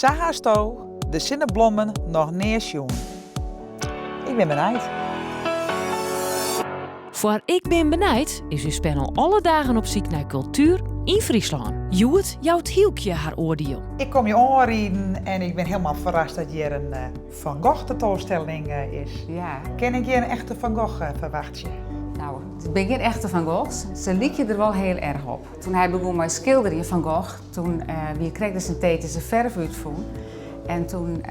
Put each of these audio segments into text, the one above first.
Sa hasto de sinneblommen noch nea sjoen. Ik bin benijd. Foar Ik bin benijd is ús panel alle dagen op syk nei kultuer yn Fryslân. Hjoed jout Hylkje har oardiel. Ik kom hjir oanriden en ik bin hielendal ferrast dat hjir in Van Gogh tentoanstelling is. Ja. Kin ik hjir in echte Van Gogh ferwachtsje? Nou, it binne gjin echte Van Goghs. Se lykje der wol hiel erch op. Toen hy begûn mei skilderjen Van Gogh, toen wie krekt de syntetyske ferf útfûn. En toen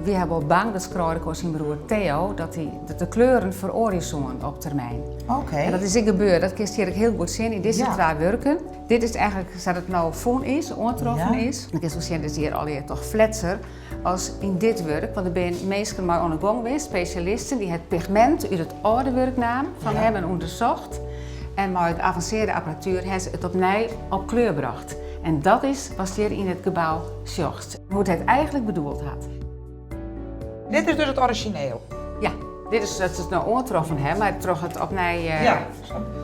wie hy wol bang, dat skreau er ek oan syn broer Theo, dat, hy, dat de kleuren feroarje soenen op termyn. Oké. En dat is ek gebeurd. Dat kinst hjir ek hiel goed sjen yn dizze Ja. twa wurken. Dit is eigentlik sa't it no fûn is, oantroffen Ja. is. Dan kinst wol sjen, dit is hjir allegear toch fletser as yn dit wurk. Want der binne minsken mei oan 'e gong west, spesjalisten, dy't het pigment út it âlde wurk naam fan Ja. him en ûndersocht. En mei it avansearre apparatuer ha se it opnij op kleur brocht. En dat is watst hjir yn it gebou sjochst. Hoe't hy it eigentlik bedoeld hat. Dit is dus it orizjineel? Ja, dit is dat se it no oantroffen ha, mar troch it opnij. Ja,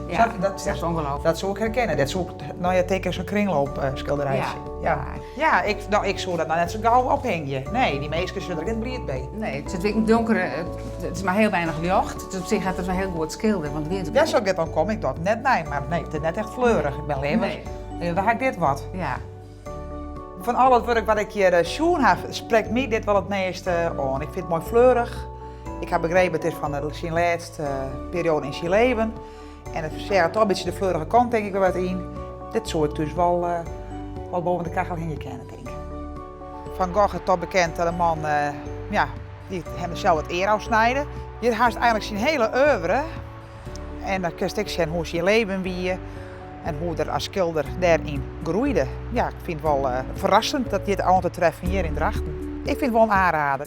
ja, dat is echt ongelooflijk. Dat soe ik herkenne. Dat soe ik, no ja, teken zo'n kringloopskilderijtsje. Ja. Ja. Ja, ik, no, ik soe dat no net sa gau ophingje. Nee, dy minsken sille der net bliid by. Nee, it sit ek yn donkere, it is mar hiel weinich ljocht. Dus op sich hat it wol hiel goed skildere, want it Dêr soe ik net oan komme, ik doch it net nei, mar nee, it is net echt fleurich. Ik bin leaver, Nee. dan ha ik dit wat. Ja. Fan al it wurk wat ik hjir sjoen ha, sprekt my dit wol it measte oan. Ik fyn it moai fleurich. Ik ha begrepen, it is fan syn lêste perioade yn syn leven. En it seach toch in bytsje de fleurige kant tink ik wer wat yn. Dit soe ik thús wol, wol boven de kachel hingje kinne, tink ik. Van Gogh is toch bekend dat de man ja, dy't him sels it ear ôfsnijde. Hjir hast eigentlik syn hiele oeuvre. En dan kinst ek sjen hoe syn leven wie en hoe er as skilder dêryn groeide. Ja, ik fyn it wol ferrassend dat dit oan te treffen hjir yn Drachten. Ik fyn it wol in oanrader.